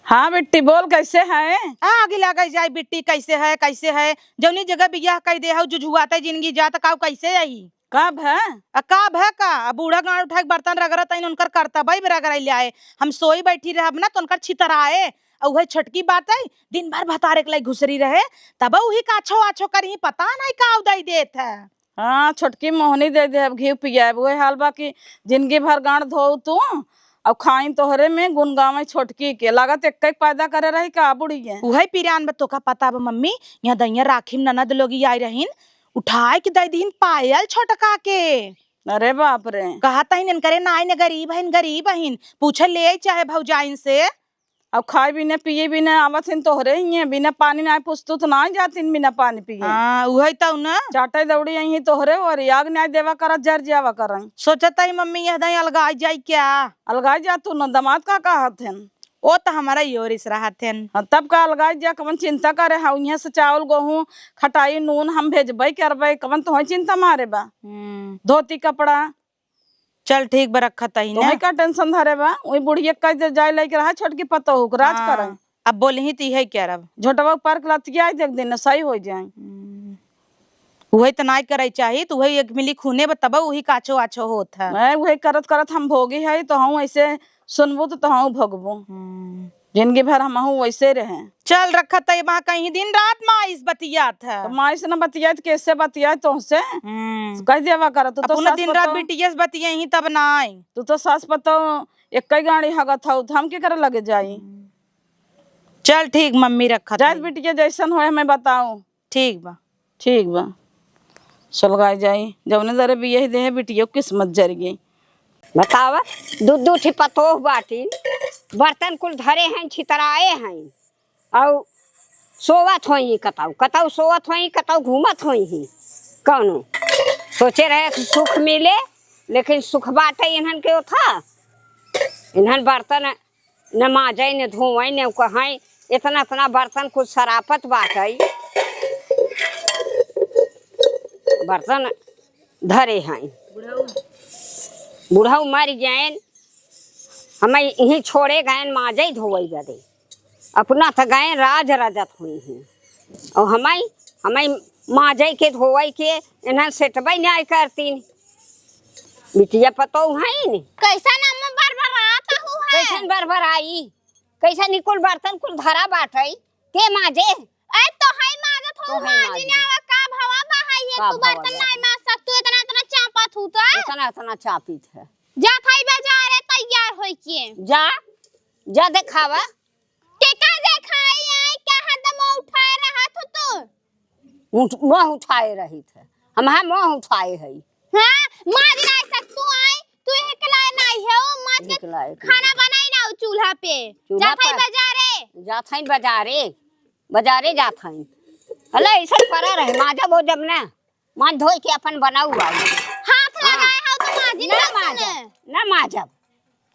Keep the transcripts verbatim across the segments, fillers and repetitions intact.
हाँ बिट्टी, बोल, कैसे है? आ, आगे लगे जाए बिट्टी, कैसे है, कैसे है? जौनी जगह बियाह कइ दे हउ, जुझुआते जिंदगी जात, काउ कैसे आई? का भय? आ, का भय का? आ, बूढ़ा गांड उठाए के बर्तन रगड़त हइन, उनकर करतबई में रगड़ाई ले आए। हम सोई बैठी रहब ना, तो उनकर छितराए। आ, उहे छोटकी बात है, दिन भर भतारे के लाई घुसरी रहे, तब उही काछो आछो करही, पता नहीं का उदई देत है। हाँ, छोटकी मोहनी दे दे, अब घी पियाए। उहे हाल बा कि जिंदगी भर गांड धोऊ तू, अब खाइन तोहरे में, गुन गावे छोटकी के। लागत एक्के पैदा करे रही का बुढ़िया? उहे पिरान बा, तोका पता बा मम्मी, यहाँ दइया राखी में ननद लोग आई रहीन, उठाए के दे दीन पायल छोटका के। अरे बाप रे। कहत हइन, "इनकरे नाई ने गरीब हइन, गरीब हइन।" पूछे ले आई चाहे भौजाइन से। अब खाए बिना पिए बिना आवत हइन तोहरे हिये, बिना पानी नाई पुछतू तो नाई जातिन बिना पानी पिए। हाँ, उहे तउ ना। चाटे दौड़ी आई तोहरे और आग नाई देवा करा, जर जावा करा। सोचत हई मम्मी यह दई अलगाई जाई क्या? अलगाई जा तू न, दमाद का कहत हइन? ओ त हमारा योरिस रहत हन। हाँ, तब का अलगाई जा, कवन चिंता करे हउ? इहाँ से चावल, गोहूँ, खटाई, नून हम भेजबे करबे, कवन तोहई चिंता मारे बा? हम्म। धोती कपड़ा। चल ठीक बा, रखत ही तोहई ना। का tension धरे बा? वही बुढ़िया कह दे जाए लेके रहा छोटकी पतोहू के राज हाँ। करे। अब बोलही त इहे करब। झोटवा ऊपर के लतिया देख दिन सही हो जाए। हम्म। उहे त नाई करे चाही, त उहे एक मिली खूने बा, तब उही काछो आछो होत है। मैं उहे करत करत हम भोगी है, तो हम ऐसे सुनबू तो, तो हम भोगबू। हम्म। जिंदगी भर हम हूँ वैसे रहे। चल रखत है, वहाँ कहीं दिन रात माई से बतियात है। तो माई से न बतियात, कैसे बतियात तोहसे? हम्म। कह देवा करत, तू तो अपना सास दिन रात पतोह बिटिया से बतियाई तब नाई। तू तो सास पतोह एक ही गाड़ी हगत हऊ, तो हम के करे लगे जाई? हम्म। चल ठीक मम्मी, रखत जाए हई। बिटिया जैसन होए हमें बताऊ। ठीक बा। ठीक बा। सलगाई जाई, जौने दरे बियाह देहे बिटियो किस्मत जर गई। बतावा, दू दू ठी पतोह बाटी, बर्तन कुल धरे हैं, छितराए हैं, अउ सोवत होई कतऊ, कतऊ सोवत होई, कतऊ घूमत होई ही। कौनो सोचे रहे कि सुख मिले, लेकिन सुख बाटे इन्हन के ओथा। इन्हन बर्तन न माजै, न धोवै, न कहै, इतना, इतना बर्तन कुल सरापत बाटै। बर्तन धरे हैं। बुढ़ऊ मरि गएन, हमें इहीं छोड़े गएन माजै धोवै बदे। अपना त गएन राज रजत हुई हैं। और हमें, हमें माजै के धोवै के इन्हन सेटबै नाय करतीन। बिटिया पतोह हैं न। कैसन अम्मा बरबरात हऊ है? कैसन बरबराई? कैसन ई कुल बर्तन कुल धरा बाटै? के माजे? अरे तोहई माजत हऊ, तोहई माजी माजे। ना आवा, का भवा बहाई है? का तू भवा बर्तन बहाई? नाई माज सकतू, इतना, इतना चापत हऊ तो। इतना, इतना चापित है। जात हई बाजारे तैयार होई के। जा, जा देखावा। के का देखाई आई, का हरदम उठाए रहत हो तू? उठ-, मुँह उठाए रहित है। हम हाँ मुँह उठाए हई। हाँ, मारी नाई सकतू आई, तू एकलाए नाई है, ओ माज के एकलाए, एकलाए। खाना बनाई ना उ चूल्हा पे। चूल्हा जात हई पर? बाजारे। जात हई बाजारे, बाजारे जात हई। अले, ऐसे पड़ा रहे, माजब ओजब ना। माज धोई के अपन बनाऊ आऊ। हाथ हाँ। लगाए हो तो माजी ना ना माजब, सुने। ना माजब।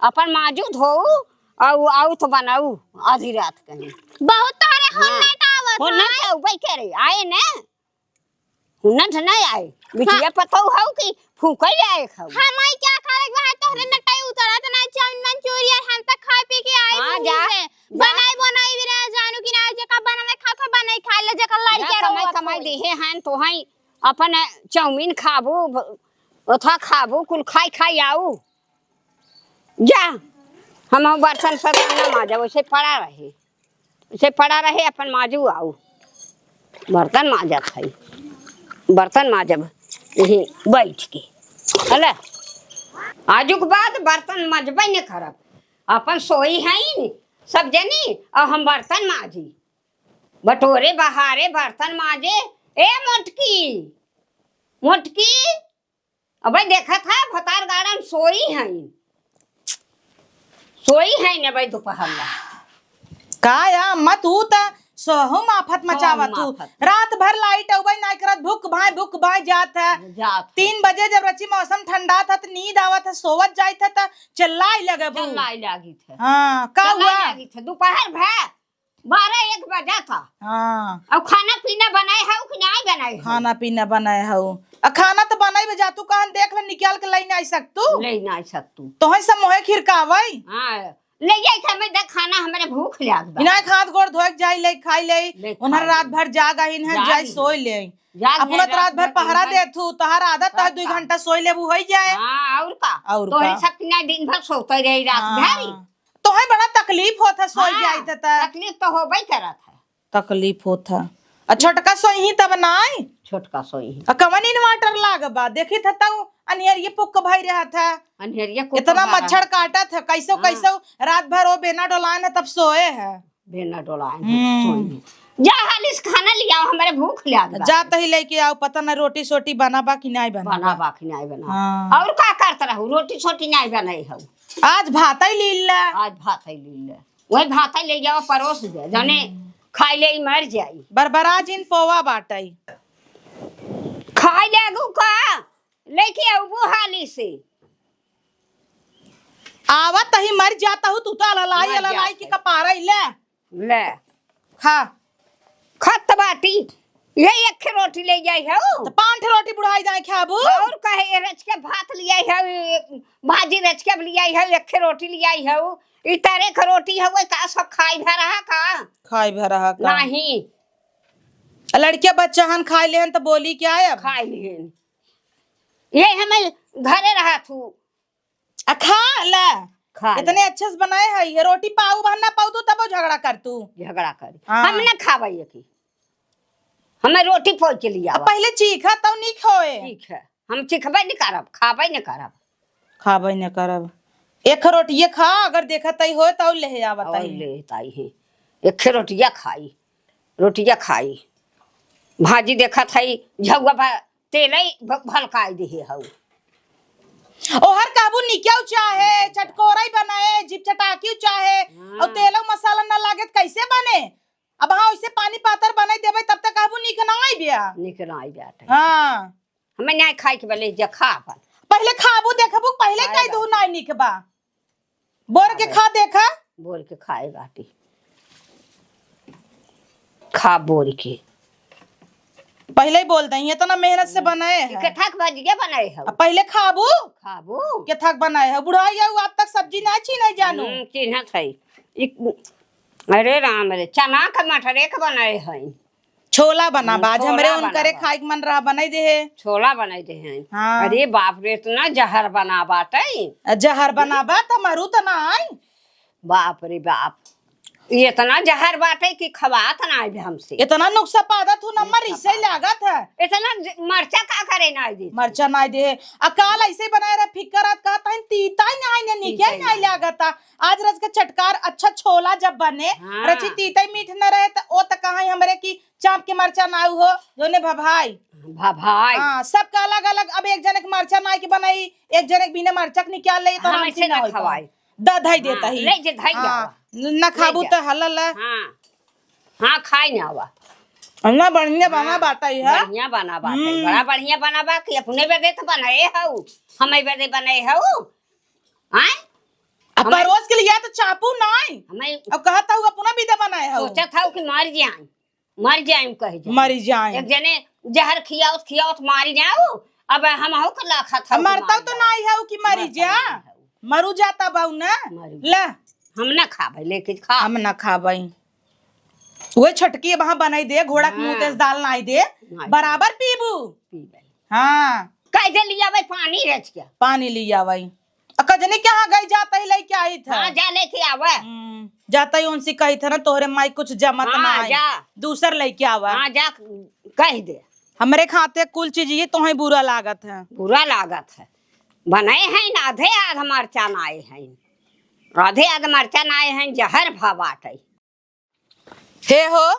अपन माजू धोऊ, आऊ, आऊ तो बनाऊ आधी रात कहीं। बहुत तोहरे हाँ। हुन्नट आवत हो है। ना तो उबई करे, आए ना। हुन्नट नहीं आए। बिटिया हाँ। पतोह हऊ कि फूंकल आए खाऊ। हम आई क्या करे के बा, तोहरे नटाई उतरत ना, चाउमीन मंचूरियन हम तक खाए पी के आए हाँ, मुंह जा। से। जा। बनाई, बनाई भी रहे, जानू कि ना, जेका बनावे खात हो, बनाई खाए ले, जेका लड़के जा, कमाई, रोवत कमाई होई। देहे हैं, तो हैं, अपन चाउमीन खाबू, ब-, ओथा खाबू, कुल खाई, खाई आऊ। जा, हम बर्तन सर्तन ना माजब, वैसे पड़ा रहे। से पड़ा रहे, अपन माजू आऊ। बर्तन माजत हई, बर्तन माजब यहीं बैठ के। हला, आजू के बाद बर्तन मजबे न करब। अपन सोई हईन सब जनी, और हम बर्तन माजी। बटोरे बहारे बर्तन माजे। ए मोटकी, मोटकी, अबे देखत है, भतार गाड़न सोई हैं, सोई हैं अबे दोपहर ला। का या अम्मा, तू त सोहम आफत मचावत हू। आफत। रात भर लाइट अउबे नाई करत, भुक भाई, भुक भाई जात है। जात है। तीन बजे जब रची मौसम ठंडा था, त नींद आवत है, सोवत जाइत है, त चिल्लाई लगबू। चिल्लाई लागित है। हाँ, का चिल्लाई हुआ? लागित है, दोपहर भर बारह एक बजा था। हाँ। अब खाना पीना बनाए हऊ कि नाई बनाए हऊ? खाना पीना बनाए हऊ। आ खाना तो बनाई बा, जा तू कहन देख ले, निकाल के ले नाई सकतू। ले नाई सकतू। तोहई सब मोहे खिरकावई। हाँ, ले जाई त हमें दे खाना, हमरे भूख लाग बा। इनाय हाथ गोड़ धोए के जाई, ले खाई ले। ले उन्हर खाई रात ले। भर जाग आही, इन्हर जाग जाई ही। सोई ले। जाग अपना ले, तो रात रात भर भर पहरा दिन भर देत हू, तोहार आदत है तब दुई का? घंटा सोई लेबू, होई जाए। हाँ, और का? और तोहरे का? सब ना दिन भर सोते रही रात हाँ। भर। तोहे बड़ा तकलीफ होत है, सोई हाँ, जाई त। तकलीफ तो होबे करत है। तकलीफ होत है। आ छोटका सोई ही तब नाई? छोटका सोई ही। आ कवन inverter लाग बा? देखी था तउ अन्हरिये पुक भई रहत है। अन्हरिये कुत्ता इतना भरा मच्छर है। काटत है, कैसो हाँ। कैसो रात भर वो बेना डोलान है तब सोए है। बेना डोलान है, हम्म। सोई है। जा हाली से खाना लियाओ, हमरे भूख लाग बा। जा तही लेके आओ, पता ना रोटी सोटी बना बा कि नाई बना बना बा। बा कि नाई बना। हाँ। और का करत रहू? रोटी सोटी नाई बनाई हऊ। आज भातै लीला। आज भातै लीला। वही भातै ले जाओ, परोस दे, जने हम्म। खाई ले, मर जाई। बरबरा जिन पोवा बाटै। खाई ले गु का? लेके अउबू हाली से। आवत ही मर जाता हूँ, तू तो अललाई, मर अललाई जाता की है। कपारा ही ले। ले। खा। खत बाटी। ये एक रोटी ले जाई है वो। तो पाँच रोटी बुढ़ाई जाए खाबू। और कहे, ये रच के भात ले आई है, ये भाजी रच के ले आई है, एक रोटी ले आई है वो। ई तरे के रोटी है, वो का सब खाई भरा है का? खाई भरा है का? नहीं। आ लड़किया बच्चा हन खाई लेहन तो बोली क्या है अब? खाई लेहन। ये हमें घरे रहा तू। आ खा ले। खा ले। इतने अच्छे से बनाए है, ये रोटी पाऊ बहन ना पाऊ तू तबो झगड़ा कर तू। झगड़ा कर। हाँ। हम ना खाबे ये की। हमें रोटी पोई के लिए अब आवा। पहले चीखा तब नीक होए। ठीक है। हम चीखबे नहीं करब, खाबे नहीं करब। खाबे नहीं करब। एक रोटिये खा, अगर देखत ही होए तब ले आवा और तई। ले ताई है। एक रोटिया खाई। रोटिया खाई। भाजी देखत है, झउआ भा-, तेलई भ-, भलकाई देहे हऊ। ओहर कहबू निक्याऊ चाहे, चटकोरई बनाए, जीभ चटाकियो चाहे, हाँ। और तेलऊ मसाला ना लागे त कैसे बने? अब हाँ, ओइसे पानी पातर बनाई देबे तब तक कहबू निक ना आई बिया। निक ना आई बिया। हाँ। हमें ना खाए के बले जे खा अपन। पहले खाबू देखबू, पहले खाए कह दू बाटी। ना निक बा। बोर के खाबे। खा देखा। बोर के खाए बाटी। खा बोर के। पहले ही बोल दई, इतना मेहनत से बनाए है। केथक भजिया बनाए हो। अब पहले खाबू। खाबू। केथक बनाए है। बुढ़ाई आऊ, आज तक सब्जी ना छीने जानू। हम्म, चिन्हत है। इ-, अरे राम रे, चना के मटरे के बनाए है। छोला बना हम्म, बा, आज छोला हमरे बना उनकरे बा। खाए के मन रहा, बनाई दे है। छोला बनाई दे हैं। हाँ। अरे बाप रे, इतना जहर बना बाटे। आ, जहर बना बा, त मरू त ना आई। बाप रे बाप, ये इतना जहर बाटे कि खवात ना आई हमसे। इतना नुक्सा पादत हूँ, नंबर नुक्सा इसे पादत। लागत है। इतना ज-, मरचा का करे ना आई दे। मरचा ना आई दे। आ काल ऐसे बनाए रहे, फिक्कर रात कहत हन, तीता ही ना आई ने, निके तीता ही ना आई ना आई। लागत है। आज रच के चटकार अच्छा छोला जब बने, हाँ। रची तीता ही मीठ न रहे, त ओ त कहाँ हमरे की चाप के मरचा नाऊ हो, जोने भभाई। भभाई। हाँ, सबका अलग-अलग, अब एक जने के मरचा नाई के बनाई, एक जने के बिना मरचा के निकाल ले, तो हम आराम से ऐसे ना ना होई खवाई। पाई। द धई हाँ, देता ही। ले जे धई हाँ, जावा। न-, न ले खाबू जा। त हलल। हाँ। हाँ, खाई ना आवा। ना बढ़िया बना हाँ, बाटा ही है। बढ़िया बना बाटा ही। हम्म। बड़ा बढ़िया बना बा कि अपने बदे तो बनाए हऊ, हमें बदे बनाए हऊ। आय? अब हमें परोस के लिए तो चापू नाई। हमें अब कहत हऊ अपना बदे बनाए हऊ। सोचत हऊ कि मर जाए। मर जाइम कह जाए। मर जाइम। एक जने जहर खियावत खियावत मारी जाऊ, अब हम हो के लाखत हऊ अब मरता तो नहीं हऊ कि मरी जा। मरू जाता बाऊ ना। मरी ले। हम ना खाबे, लेके खा। हम ना खाबे। वही छोटकी अब हाँ बनाई दे, घोड़ा के मुंह हाँ। तेज दाल नाई दे। नाई बराबर पीबू। पीबे। हाँ। कह दे लिया भाई पानी रच के। पानी लिया भाई। आ, कजनी के यहाँ गई जाता ही लेके आई था। हाँ, जा लेके आवा। हम्म, जाता ही उनसे कही था ना, तोहरे माई कुछ जमत हाँ, ना आई। जा। दूसर लेके आवा। हाँ, जा, कह दे। हमरे खाते कुल चीज ये तोहे बुरा लागत है। बुरा लागत है। बनाए हैं ना, आधे आध मरचा ना आए हैं। आधे आध मरचा ना आए हैं, जहर भा बाटे। हे हो।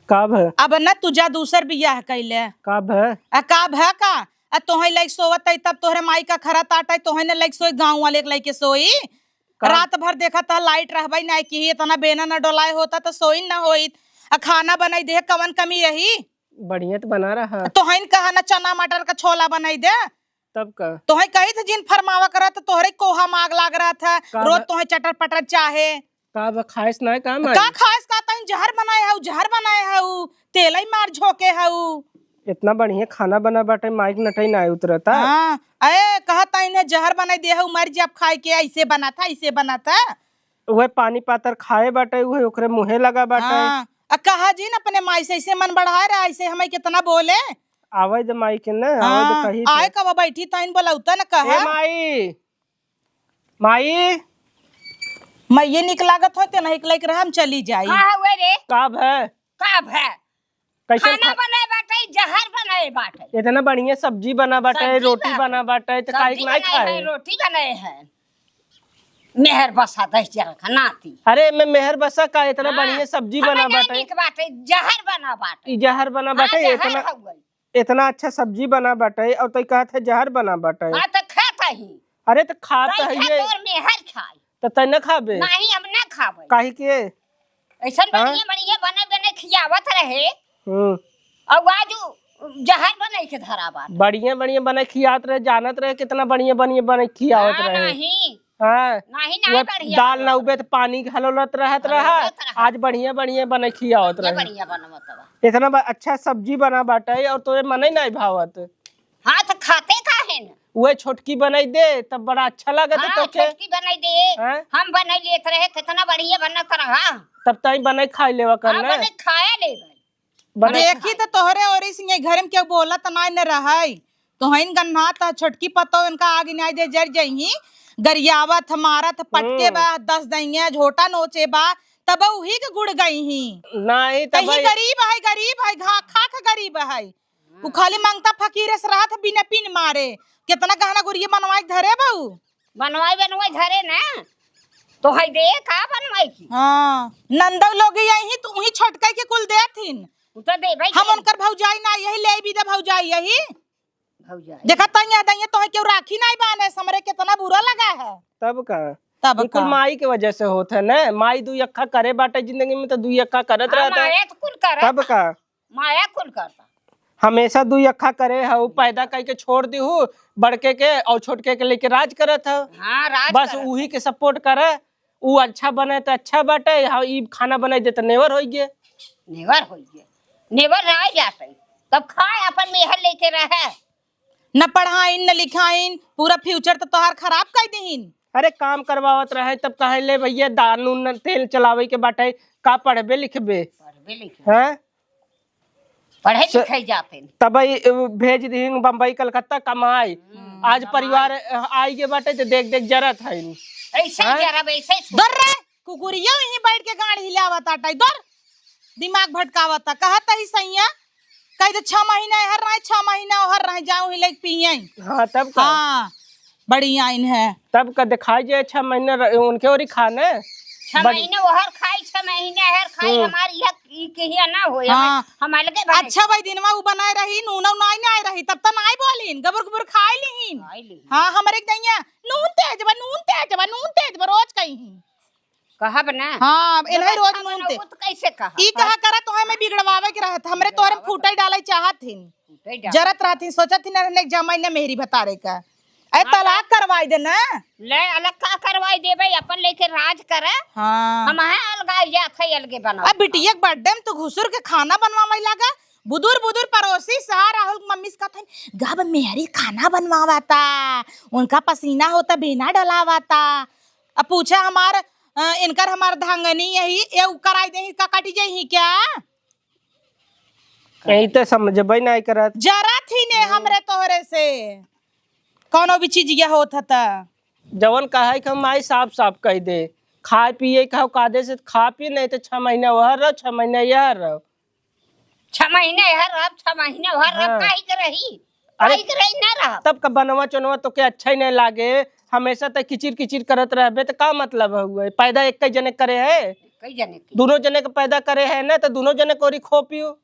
का भ? अब न तू जा दूसर बियाह कैले। का भ? आ का भ का? आ तोहे लाइक सोवत है तब तोहरे माई का खरा ताट है, तोहे न लाइक सोई, गाँव वाले के लाइके सोई। का? रात भर देखत है लाइट रहबे ना की, इतना बेना न डोलाए होता तो सोई न होई। आ खाना बनाई दे, कवन कमी रही? बढ़िया तो बना रहा। तोहन कहा न चना मटर का छोला बनाई दे। तब का? तोहे कही थे जिन फरमावा करत, तोहरे कोहा माग लाग रहा था, का रोज भ-, तोहे चटर पटर चाहे। का ब-, खाइस ना का माई? का खाइस का तहीं जहर बनाए हऊ, जहर बनाए हऊ, तेलई मार झोंके हऊ। इतना बढ़िया खाना बना बाटे, माइक नटई ना उतरता। हाँ, ए, कहत तहीं ने जहर बनाई दे हऊ, मर जाब खाई के, ऐसे बना था, ऐसे बना था। उहे पानी पातर खाए बाटे, उहे ओकरे मुँहे लगा बाटे। हाँ, आ कहा जिन अपने माई से, ऐसे मन बढ़ाए रहा, ऐसे हमें कितना बोले। आवे दे माई के ना, आवे दे हाँ, कही आए थे। कब बैठी तइन बोलौता न कहा। ए माई, माई। माई ये निक लागत हो, ते नहीं लइक रहा, हम चली जाई। का हुए रे? का भे? का भे? कैसन खाना खा- बनाए बाटे, जहर बनाए बाटे। इतना बढ़िया सब्जी बना बाटे, सब्जी रोटी बा। बना बाटे, तो सब्जी काहे के नाई बनाए खाए? है, रोटी बनाए है। मेहर बसा दस जरा का नाती। अरे, मैं मेहर बसा का, इतना हाँ, बढ़िया सब्जी हमें बना नहीं बाटे। नीक बाटे, जहर बना बाटे। ई जहर बना हाँ, बाटे, जहर इतना, हउवे। इतना अच्छा सब्जी बना बाटे, और तई कहत है जहर बना बाटे। हाँ, तो खात ही। अरे, तो खात तई है खा, ये। तोर मेहर खाए। तो तई न खाबे? नहीं, हम न खाबे। काहे के? ऐसन हाँ? बढ़िया, बढ़िया बने, बने खियावत रहे। हम्म। और आज उ जहर बने के धरा बाटे। बढ़िया, बढ़िया बने खियात रहे, जानत रहे कितना बढ़िया, बढ़िया बने खियावत हाँ, रहे। नहीं। हाँ। नहीं, नहीं वो बढ़िया दाल बनवत ना उबे तो पानी घलोलत रहत रहा। घलोलत रहा। आज बढ़िया, बढ़िया बने खियावत बढ़िया, रहे। बढ़िया बनवत बा। इतना ब-, अच्छा सब्जी बना बाटे और तोरे मने नहीं भावत। हाँ, तो खाते काहे न? उहे छोटकी बनाई दे, तब बड़ा अच्छा लागत हाँ, तोके। छोटकी बनाई दे। हाँ? हम बनाई लेत रहे, कितना बढ़िया बनत रहा। तब तई बनाई खाई लेवा कर हाँ, ना। बनाई खाया ले भाई। बनाई देखी खाई। तो तोहरे ओरी से ये घर में केहू बोलत नाई न रहई। तोहइन गन्हात ह, छोटकी पतोह इनका आग नाई दे जर जइही। गरियावत ह, मारत ह, पटके हम्म। बा, दस दइया, झोटा नोचे बा, तब उही के गुड़ गइही। नाई, तब कहीं भाई गरीब है, गरीब है, घा, खा के गरीब है। उ खाली मंगता फकीर से रहत बिना पिन मारे। कितना गहना गुरिया बनवाई के धरे बा उ। बनवाई, बनवाई धरे ना। तो है दे का बनवाई की? हाँ, नंदो लोग यही तो उही छोटका के कुल देथिन। उ तो देबे हम करी। उनकर भौजाई ना यही ले भी दे भौजाई यही। भौजाई। देखा तइया दइया तोहे केहू राखी नाई बाने, हमरे कितना बुरा लगा है। तब का? तब ई कुल का? माई के वजह से होत है ना। माई दुई अक्खा करे बाटे जिंदगी में तो दुई अक्खा करत हाँ, रहता है। माया तो कुल करत। तब का? माया कुल करता। हमेशा दुई अक्खा करे है, उ पैदा कई के छोड़ दिहू, बड़के के और छोटके के लेके राज करत है। हाँ, राज बस करत उही है। के support करे, उ अच्छा बने त अच्छा बाटे, हाँ, ई खाना बनाई दे त नेवर होई गे। नेवर होई गे। नेवर ना जाते, तब खाए अपन मेहर लेके रहे। न पढ़ाइन, न लिखाइन, पूरा future तो तोहार खराब कर दीहिन। अरे काम करवावत रहे, तब कहे, "ले भैया, दाल नून न तेल चलावे के बाटे, का पढ़बे लिखबे?" पढ़बे लिखबे। हैं? पढ़े से-, लिखे जाते न। तब ई, अ, भेज दीहिन बम्बई, कलकत्ता कमाई। हम्म, आज कमाई। परिवार, अ, आई के बाटे, तो देख, देख जरत है। ऐसे हैं? जरा, वैसे सो- दर्रे! कुकुरिया यहीं बैठ के गांड हिलावत आटा, इधर दिमाग भटकावत। कहत ही सैया, कह दे, "छह महीना एहर रहे, छह महीना ओहर रहे, जाओ ही लेके पिए।" हाँ, तब का? हाँ, बड़ी आइन है। तब का दिखाई जे छह महीना र-, उनके ओरी खाने। छह बड़ी महीना ओहर खाई, छह महीना एहर खाई, हम्म। हमारी यह, ई कहिया ना होए, हाँ। हम, हम अलगे बने। अच्छा भाई, दिनवा उ बनाए रही, नून उन नाई, नाई रही, तब तो नाई बोलिन, गबुर गबुर खाए लिहिन। खाए लिहिन। हाँ, हमरे एक दैया, "नून तेज बा, नून तेज बा, नून तेज बा," रोज कही। कहब ना। हाँ, जब इन्हें रोज अच्छा नून ते। बनाऊ तो कैसे कहा? ई कहा करा, तोहे मैं बिगड़वावे के रहत, हमरे तोहरे में बिगड़वावे फूटे के। डाले चाहत हिन। फूटे डाले। जरत रहत हिन, सोचत हिन, "अरे, नहीं, जमाई ने मेहरी भतारे का।" अरे, हाँ, तलाक तो करवाई दे ना। ले, अलग का करवाई देबे, अपन लेके राज करे। हाँ। हम हैं अलगाई जात है, अलगे बनाओ। अब बिटिया के birthday में तू घुसुर के खाना बनवावे लागा, बुदुर बुदुर पड़ोसी सहा राहुल के मम्मी से कहत हन, "गब मेहरी खाना बनवावता, उनका पसीना होता, बेना डलावता।" अब पूछा हमार, अ, इनकर हमार धांगनी यही, ए उ कराई देही का कटी जाही क्या? यही तो समझबे नहीं करत। जरा थी ने हम्म। हमरे तोहरे से कौनो भी चीज ये होत ह त। जवन कहे के हम आई साफ साफ कह दे, खाए पिए के हो कायदे से खा पी, नहीं तो छह महीना वह रहो, छह महीना यह रहो। छह महीने हर अब, छह महीने हर अब हाँ। काहे के रही? अरे, काहे के रही ना रह? तब का बनवा चनवा तोके अच्छा ही नहीं लागे, हमेशा तक किचिर किचिर करत रहबे त का मतलब हुए? पैदा एक ही जने करे है, कई जने के। दोनों जने के पैदा करे है ना, तो दोनों जने कोरी खो पियो।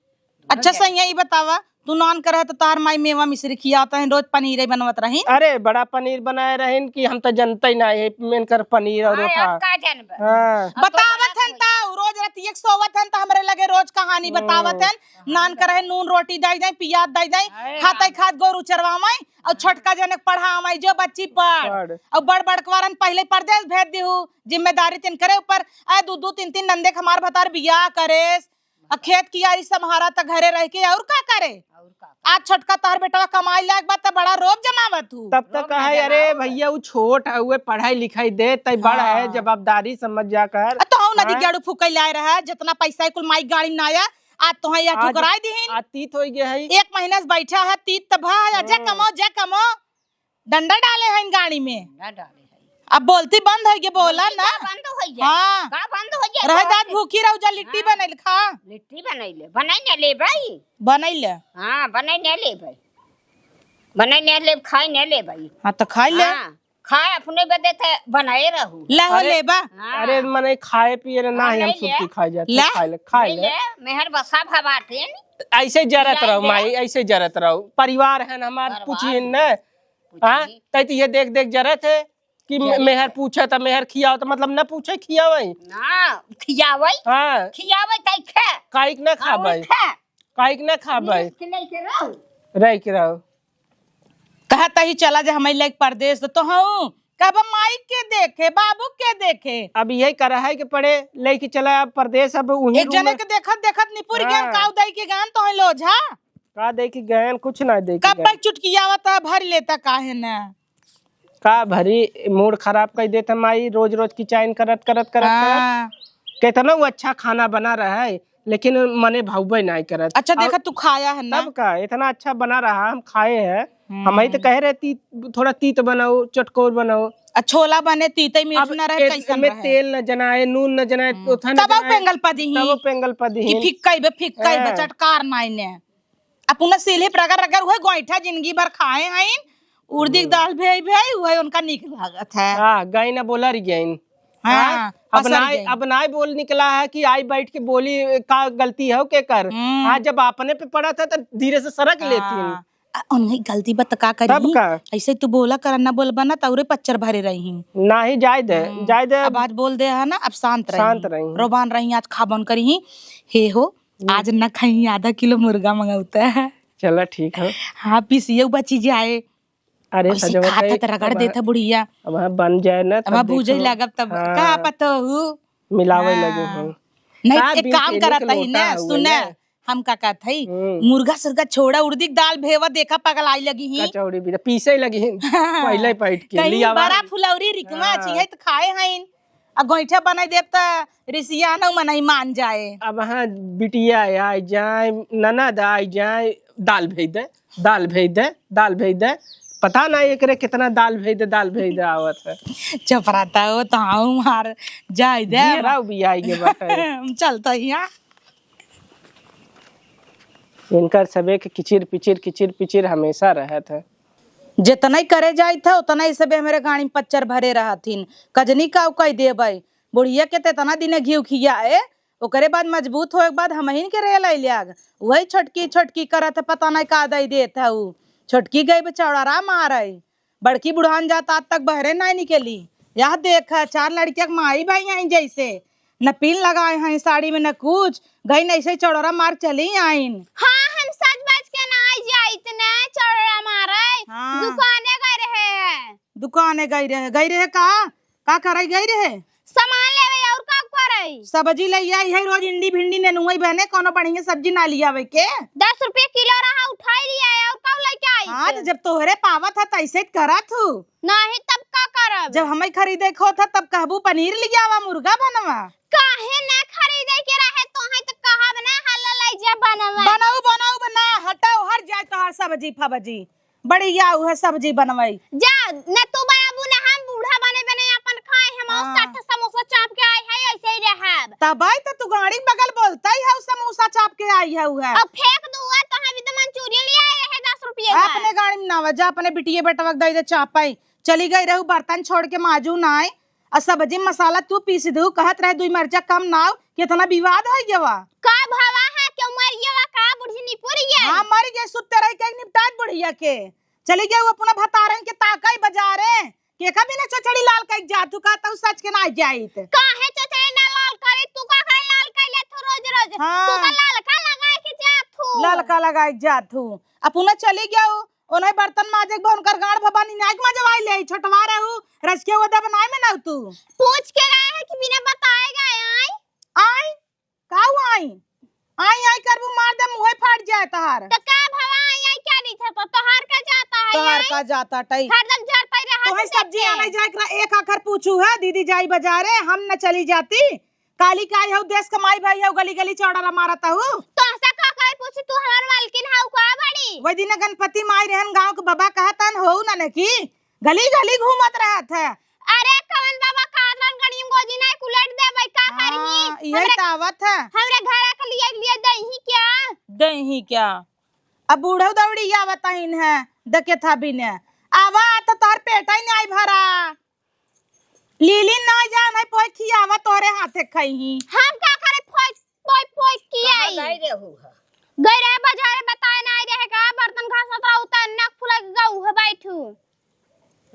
अच्छा दोनों जने। सैया, ई बतावा, तू नान करह तो तार माई मेवा मिश्री खियात हैं, रोज पनीर ही बनवत रही। अरे, बड़ा पनीर बनाए रहिन कि हम तो जनते ही ना है, इनकर पनीर और हाँ, होता। अब का जानबे? हाँ। अब तो बतावत बड़ा हन खोज। ताऊ, रोज रात एक सोवत हन त हमरे लगे रोज कहानी हम्म। बतावत हन। नान करहे नून रोटी दई दई, पियाज दई दई, हाय खाते राम। खात गोरू चरवावई, और छोटका जनक पढ़ावई, जो बच्ची पढ़। पढ़। और बड़ बड़कवारन पहले परदेस भेज दिहु, जिम्मेदारी तिनकरे ऊपर। आए दू दू तीन तीन नंदे के हमार भतार बियाह करेस, आ खेत कियारी सम्हारा त घरे रह के और का करे? और का करे? आज छोटका तोहर बेटवा कमाई लायक बा त बड़ा रोब जमावत हूँ। तब तक रोब ना कहे, "अरे जमाओ।" भैया, उ छोट हउए, पढ़ाई लिखाई दे, तै बड़ है, हाँ। जवाबदारी समझ जा कर। आ तोहू नदी हाँ। गेड़ू फूकै लाए रहा, जितना पैसा कुल माई गाड़ी में ना आया, आज तोहे यह आज, ठुकराई दीहिन। आज तीत होइ गया है। एक महीना से बैठा है, तीत त भा है, जे हाँ। कमो, जे कमो। डंडा डाले हैं गाड़ी में। डंडा डाले हैं। अब बोलती बंद होइ गया, बोला बोलती ना। का बंद होइ गया? हाँ। का बंद होइ गया? रहे दाद भूखी रहू, जा लिट्टी हाँ। बनैल खा। लिट्टी बनैले, बनाई न लेबै। बनैले। हाँ, बनाई न लेबै। बनाई न लेब, खाई न लेबै। हाँ, त खाई ले। हाँ, खाए अपने बदे त बनाए रहू। ला हो अरे, लेबा। हाँ। अरे, मने खाए पिए रे हाँ, नाही हम ले ले। सुरती खाए जाते, ले। खाए ले, खाए ले ले। ले, मेहर बसा भवाटिन। ऐसे जरत खियाई रहो दे। माई, ऐसे जरत रहो। परिवार है न हमार, परिवार पूछिए है। न। हाँ, पूछी। तै तो ये देख देख जरत है कि मे-, जरत मेहर है। पूछे त मेहर खियाओ त मतलब न पूछे खियावै। ना, खियावै। हाँ। खियावै तै खा। काइक न और खाबै। खा। काइक न खाबै। खिलाई के रहो। रह के रहो। कहा तही चला जा हमारी लाइक परदेस त तोहू। कब माई के देखे, बाबू के देखे। अब यही करा है कि पड़े लेके चला अब परदेस, अब उही एक रूम जने में। के देखत देखत निपुर गया, हाँ। काऊ दई के गान तोहे लोझा। का दे के गयन, कुछ ना दे के कब गयन। बैक चुटकी आवत है, भर लेता काहे ना? का भरी, मूड खराब कर देता माई, रोज रोज की चाइन करत, करत, करत, करत। हाँ। केतना वो अच्छा खाना बना रहा है, लेकिन मने भावबे नाई करत। अच्छा, और देखा, तू खाया है ना? तब का, इतना अच्छा बना रहा, हम खाए हैं। हम्म। हम ही तो कह रहे, "तीत, थोड़ा तीत बनाओ, चटकोर बनाओ।" आ, छोला बने, तीते मीठ अब ना रहे, ए-, कैसन में रहे? तेल न जनाए, नून न जनाए, हम्म। ओथा न तब जनाए, पेंगल पा दीही। तब पेंगल पा दीही। कि फिक्का ही बे, फिक्का ही बे, हाँ। चटकार नाई ने। अपना सील्ही पर रगड़ रगड़ उहे गोइठा जिंदगी भर खाए हईन, उर्दी के हम्म। दाल भेई भेई, उहे उनका नीक लागत है। हाँ, गइन बोला रही गइन। हाँ, हाँ, अब पसर नाई, गइन। अब नाई बोल निकला है कि आई बैठ के बोली, का गलती है के कर। हम्म। आज जब अपने पे पड़ा था तो धीरे से सरक लेती। हाँ। आ, उन्हें गलती बा त का करी? तब का? ऐसे तू बोला कर, ना बोलबा ना, त औरे पच्चर भरे रही। नाही, जाए दे, हम्म। जाए दे। अब आज बोल दे है ना, अब शांत रही। शांत रही। रोबान रही, आज खाबन करी। हे हो, हम्म। आज न खाई, आधा किलो मुर्गा मंगाउता है। चला, ठीक है। हाँ, पीसिए बची जाए। अरे, ऐसे सजवा खात के है त रगड़ अब देत है बुढ़िया। अब हाँ बन जाए ना, तब अब हाँ भूजे देखो। लागब तब हाँ। का पता हो? मिलावे हाँ। लगे हैं। नहीं, का एक बीन काम के करत लेके ही लोटा ना, हुए सुने, ना। हम का कहत हई, हम्म। मुर्गा सुर्गा छोड़ा, उड़दी के दाल भेवा, देखा पगलाई लगी ही। कचौड़ी भी पीसे लगी ही, पहिले बैठ के कहीं लियावा। बड़ा फुलौरी रिकमा हाँ। चीहे त खाए हईन, आ गोइठा बनाई देब त रिसिया न मनई मान जाए। अब हाँ बिटिया आई जाए, ननद आई जाए, दाल भेज दे, दाल भेज दे, दाल भेज दे। पता ना एकरे कितना दाल भेज दे, दाल भेज दे आवत है। चुप रहता हो तो हाँ मार जाए दे। घेराव भी आई के बाटे। हम चलता ही हाँ। इनकर सबे के किचिर पिचिर, किचिर पिचिर हमेशा रहत है। जितना ही करे जाइत है, उतना ही सबे हमरे गाड़ी में पच्चर भरे रहथिन। कजनी का कह देबै, बुढ़िया के त इतना दिन घिउ खियाए, ओकरे बाद मजबूत होए के बाद हमहिन के रेल अइल्याग। वही छोटकी, छोटकी करत है, पता नहीं का दई देत है उ। छोटकी गई बे चौड़रा मारे। बड़की बुढ़ान जात आज तक बहरे नाई निकली। यह देख, चार लड़किया के माई भाई हैं जैसे, न पिन लगाए हैं साड़ी में न कुछ, गई न ऐसे चौड़रा मार चली आइन। हाँ, हम सज बज के नाई जाइत न चौड़रा मारे, हाँ। दुकाने गए रहे हैं। दुकाने गई रहे, गई रहे का? का करे गई रहे? सामान लेवे और का करे? सब्जी ले आई है रोज इंडी भिंडी नेनुआ बहने, कोनो बढ़िया सब्जी ना लियावे के। दस रुपये किलो रहा, उठाई लिया है और का लेके आई हाँ, थे? तो जब तोहरे पावत है त ऐसे करत हूँ। नहीं तब का करब? जब हमें खरीदे के होत है तब कहबू पनीर लियावा, मुर्गा बनवा। काहे ना खरीदे के रहे तो है तो कहब ना हल ले जे बनवा। बनाऊ, बनाऊ बना, हटाओ हर जाए तोहार सब्जी फब्जी। बढ़िया उहे सब्जी बनवाई। जा, न तू बनाबू, न हम बूढ़ा बने बने अपन खाए, हम हाँ। साठ समोसा चाप के आए हैं, ऐसे ही रहब। तब आई तो तू गाड़ी बगल बोलता ही है, समोसा चाप के आई है उहे। अब फेंक दू, आ तो हम तो मंचूरियन ले आए हैं दस रुपये का। अपने गाड़ी में ना जा, अपने बिटिये बेटवा के दे दे चापाई। चली गई रहू बर्तन छोड़ के माजू ना आए। आ सब्जी मसाला तू पीस दू, कहत रहे दुई मरचा कम नाव, कितना विवाद होइ गवा। का भवा है, क्यों मर गवा का बुढ़नी पुरिया? हाँ, मर गए, सुत्ते रह के निपटात बुढ़िया के। चली गए वो अपना भतारन के ताकई बजारे, के का बिना चचड़ी लाल कइक जात हूँ, कहत हूँ सच के ना जाइत। काहे चचड़ी ना लाल करे, तू का करे लाल कइले थू रोज रोज? हाँ। तू का लाल का लगाए के जात हूँ? लाल का लगाए के जात हूँ। अपना चली गया वो, ओनही बर्तन माजे के बा, उनकर गाड़ भवानी नाई के मजवाई ले, छोटवा रहू, रजके वो दबनाई में ना तू। पूछ के रहे है कि बिना बताए गए आई? आई? का हुआ आई? आई आई करबू, मार दे, मुँहे फाट जाए तोहार। तो का भवा आई आई क्या नहीं था? तो तोहार का जाता है तोहार आई? का जाता टई? हरदम झड़ता ही रहा तोहे। सब्जी आने जाए करा, एक आखर पूछू है, दीदी जाई बजारे, हम न चली जाती। काली का आई हऊ, देश कमाई भाई हऊ, गली गली चौड़ारा मारत हऊ। तो ऐसा का करे पूछी, तू हमार मालकिन हऊ का बड़ी? वही दिन गणपति माई रहन, गाँव के बाबा कहतन हऊ न ने की गली गली घूमत रहत है। अरे कवन बाबा कहत रहन गणियम गोजी नहीं कुलेट देबै का करही? हाँ, इहे हमरे, त आवत है। हमरे घर के लिए लिए दही क्या? दही क्या? अब बूढ़ो दौड़ी आवत है इन्हें, दके था बिने। आवा त तोर पेट ही नहीं भरा। लीली ना जान है पोई खियावा तोरे हाथे खइही। हम का करे पोई, पोई, पोई खियाई? कहाँ गई रहू है? गई रहे बाजारे बताए ना आई रहे का, बर्तन घासत रहू त नाक फुला के गऊ है बैठू।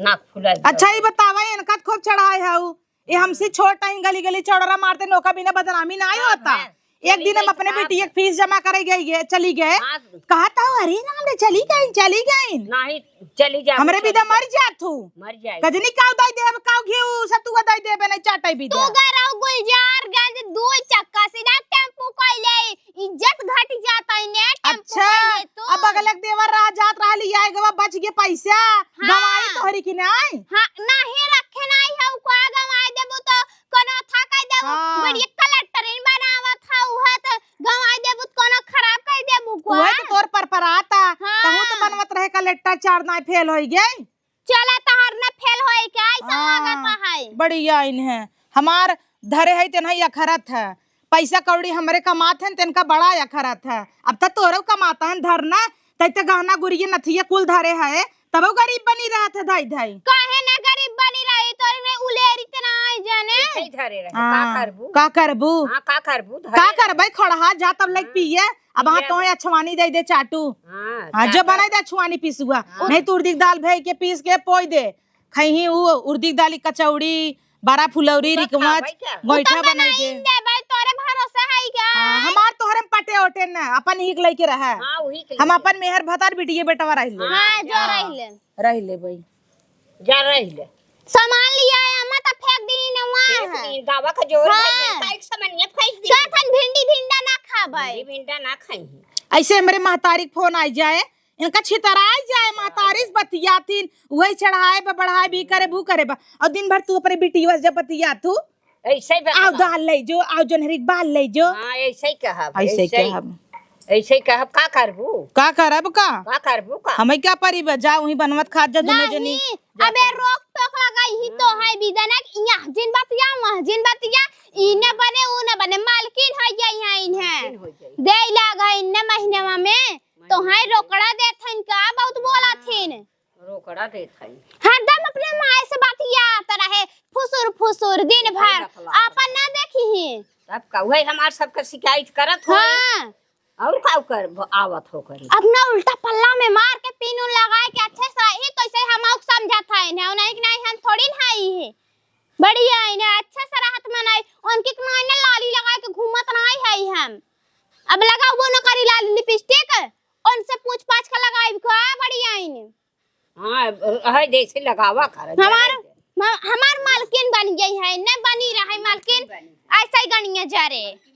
नाक फुला के अच्छा, गऊ। ई बतावा, इनका त खूब चढ़ाए हऊ। ये हमसे छोट आई, गली गली चौड़रा मारते, नौका बिना बदनामी ना आई हाँ, होता। हाँ। एक दिन हम अपने बेटी एक फीस जमा करे गई गए, चली गए। हाँ। कहत हऊ, "अरे राम रे, चली गई, चली गई।" नहीं, चली जा, हमरे चली बिदा जा। मर जा तू। मर जाए। कजनी काऊ दाई देब, काऊ घीव सतुआ दाई देबे, नहीं चाटे बिदा। तू गए रहू गुलजारगंज, दू चक्का सीधा टेम्पू कइले, इज्जत घट जाता है ने, टेम्पू अच्छा, कइले तू। अब बगल के देवर रहा, जात रहा, लिया गवा, बच गए पैसा, हाँ। गवाई तोहरी की नहीं? हाँ, नहीं रखे नहीं है, का गवाई देबू तो कोनो था कह देबू, हाँ। बढ़िया कलेक्टरिन बनावत है, उहे त गंवाई देबू त कोनो खराब कह देबू का? उहे त तोर पर पर आता। हाँ। तहू त बनवत रहे कलेक्टर, चार दाई फेल होई गई। चला तहार न फेल होई के, ऐसा हाँ, लागत है। बढ़िया इन है। हमार धरे है तेनही अखरत है। पैसा कौड़ी हमरे कमात हैं, तेनका बड़ा अखरत है। अब त तोरो कमात हैं धरना, तै त गहना गुरिया नथिया कुल धरे है, तबो गरीब बनी रहत है धाई धाई। काहे ना गरीब बनी रही, तोरे में उलेरी तना आई जाने। ऐसे ही धरे रहे, हाँ, का करबू? का करबू? हाँ, का करबू? धरे का रहे। करबै खड़हा जा तब लग हाँ। पिए, अब हाँ पिए। तोहे अछवानी दे दे चाटू। हाँ, हाँ, जो चाटू। बनाई दे अछवानी पिसुआ। हाँ। नहीं तो उर्दी के दाल भे के पीस के पोई दे। खइही उ उर्दी के दाल की कचौड़ी, बड़ा फुलौरी, तू तो रिकवच, खाबै क्या? गोइठा तू तो बनाई बनाई दे। दे भाई, तोरे भरोसे है क्या? हाँ, हमार तोहरे में पटे ओटे न, अपन ही के लइके रहे। हाँ, वही के हम लइके। अपन मेहर भतार बिटिये बेटवा रह ले। हाँ, जो हाँ। रह ले। रह ले भाई। जा रह ले। सामान लिया है, अम्मा तो फेंक दी न वहाँ फेंक है। दी, गावा का जोर हाँ। है, काहे के सामानिया फेंक दी? का थन भिंडी भिंडा ना खाबै। भिंडी भिंडा ना खाई। ऐसे हमरे महतारी के फोन आ जाए, इनका छितराई जाए, महतारी से बतियाथिन, वही चढ़ाए बा, बढ़ाए भी करे, भू करे बा। और दिन भर तू अपने बिटिया से जब बतियाथू, ऐसे ही आओ बता। दाल ले जो, आओ जोन्हरी के बाल ले जो। हाँ, ऐसे ही कहब, ऐसे ऐसे ही। कहब। ऐसे ही कहब, का करबू? का करब का? का करबू का? हमें क्या परी बा, जा वहीं बनवत खात जा दुनो जनी। नहीं, अबे रोक टोक लगाई ही तो है बिदना कि यहाँ जिन बतिया, वहाँ जिन बतिया, ई न बने, ऊ न बने, मालकिन हो जाई यहाँ इन्हें। मालकिन हो जाई। दे लागा इन्हें महीनवा में, तो हैं रोकड़ा देत हन का, बहुत बोलत हन। रोकड़ा देत हई। हरदम अपने माय से बतियात रहे, फुसुर फुसुर दिन भर, बकला आपन ना देखी ही। तब का, वही हमार सबके शिकायत करत होई। हाँ। और का कर, आवत हो करी। अपना उल्टा पल्ला में मार के पिन उन लगाए के अच्छे से रही, तो ऐसे हम आउक समझत है इन्हें, नहीं कि नहीं हम थोड़ी ना आई है। बढ़िया है इन्हें, अच्छे से रहत मनाई, उनकी के मायने लाली लगाए के घूमत नहीं है हम। अब लगाओ वो न करी लाली लिपस्टिक, उनसे पूछ पाछ के लगाई का बढ़िया है इन्हें। हाँ, है जैसे लगावा कर, हमार, जाने दे। म-, हमार मालकिन बन गई है, न बनी रहे मालकिन, बनी। ऐसा ही गनिया जा रे।